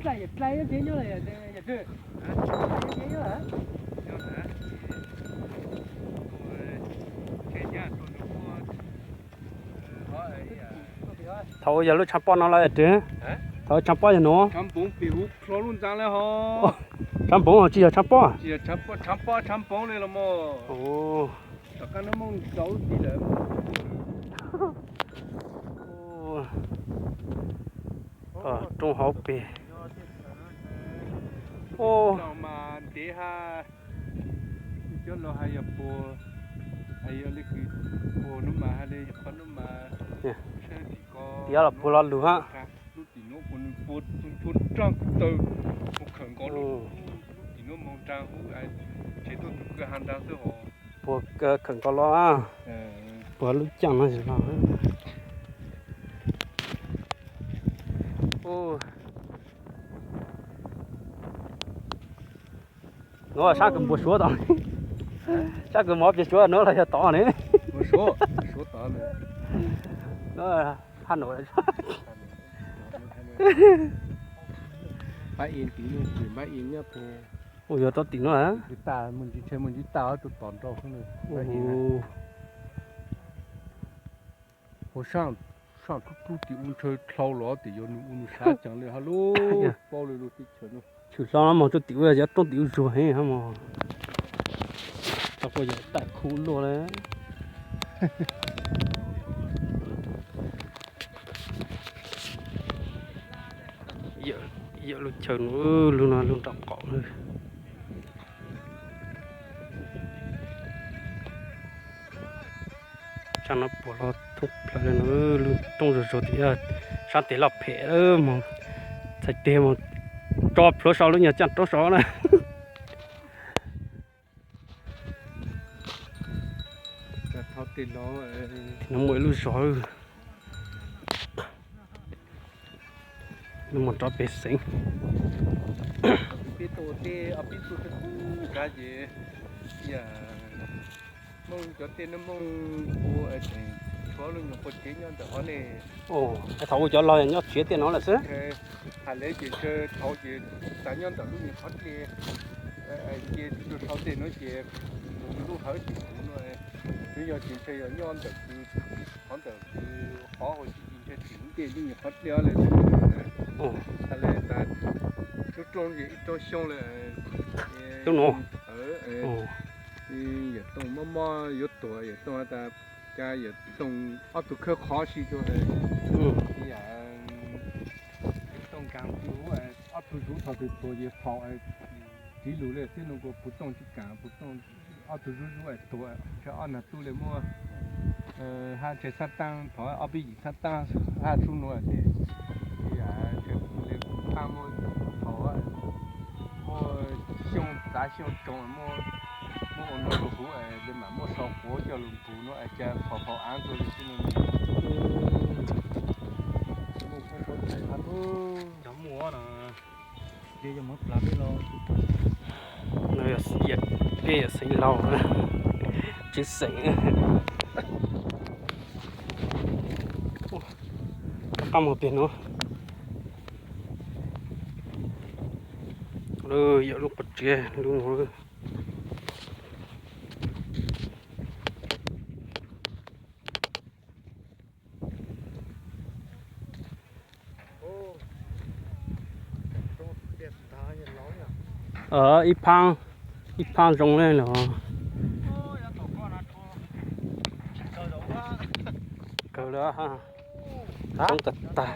Dlai, dlai thiab nyob lawm, yawm txwv. Dlai thiab nyob lawm. Thaum yog lub tshav pob no los yawm txwv? Thaum tshav pob yog no. Tshav npoov pem huv kho lub ntxa lawm ho. Tshav npoov tsis yog tshav pob? Tsis yog tshav pob, tshav pob tshav npoov li los mas. Tom qab no muaj ntau lub tim lawm. Roob hauv pes. Mas ntev ha, cov laus hais yog puag, hais yog li kws puag hnub mas, hais li qhov hnub mas, tiav los puag lo lug ha. Lub tim nuav puag nws puag txug nrag taw, puag khawm nkaus lub, lub tim nuav moog nrag hub, tseg tuaj tug kawg ha nrag xwb hos. Puag khawm nkaus los, puag lub caaj no los. Nuav sab kws npua suav tod, sab kws mov pia suav nuav los yog tod ne? Nuav ha no. Ua yog rau tim nuav. Tag mus ntsib tsheb mus ntsib tag rau tom nraud xwb. Ua saab, saab tub tub tim ua ntshaw dlhau los tim yog nws ua nws saab ceev le ha lub paub le lub teb chaws no. Tshwm hlo moog rau tim ua cov roob tim ua zuag heev ha mog. Tau kuj yog tam khub luaj le. Yawm lub chaw no, lub no lub nraub qaum. Saab no puag los thoob plawg le no, lub roob zuag zuag tim, saab tes loj phem, moog txhais tes moog tso plhuav sau lub nyuag caaj roob sau na. Tim no muaj ib lub zos, nws mus rov pem xeev. Peb tuaj tej ob peb tug kav ces Moob cov tej no Moob ua tseem tshuav lub nyuag quas tsev nyob ntawm qhov ne. Thaum ua cov laug nyob tsev tej no lawm xwb. Hais lawv ces ntshe thaum ces xav nyob ntawm lub nyuag qhov dlej, ces rau sau tej no ces mus lub hawv tim kuv no, twb yog ces ntshe yog nyob ntawm kws, qhov ntawm kws qhov hauv tsis ntshe tsis ntej lub nyuag qhov dlej le. Thaum le tas lub rooj ces ib rooj xyoo le. Tub no yawm Tooj mob mob yuav tuag, yawm Tooj has tas cas yawm Tooj ob tug khawb qhov si rau, yawm Tooj nkaag pw huv, ob tug zuv thaum twg tuag ces faus tsiv lug le xwb no, kuas puv tooj tsis kaam, puv tooj ob tug zuv zuv tuag, ntshe ob nag tub le muab hab ntshe xab taab, thaum ob peb yim xab taab hab sub nuav ces ntshe le qaab muab thaum muaj xyoo txav xyoo tsoog muab, muab ua noj lug huv le maam muab sau quav coj lug npug no es ca faus faus aav tuaj le xwb no. Cov muaj no ces yog muab plas peb los. Peb yawm Xeev Laus, tsev xeem. Rov qaab moog peg nuav. Yawm lub quas tsev lub nuav. Ib phaab, ib phaab zoo le los. Kawg le, zoo tag tag.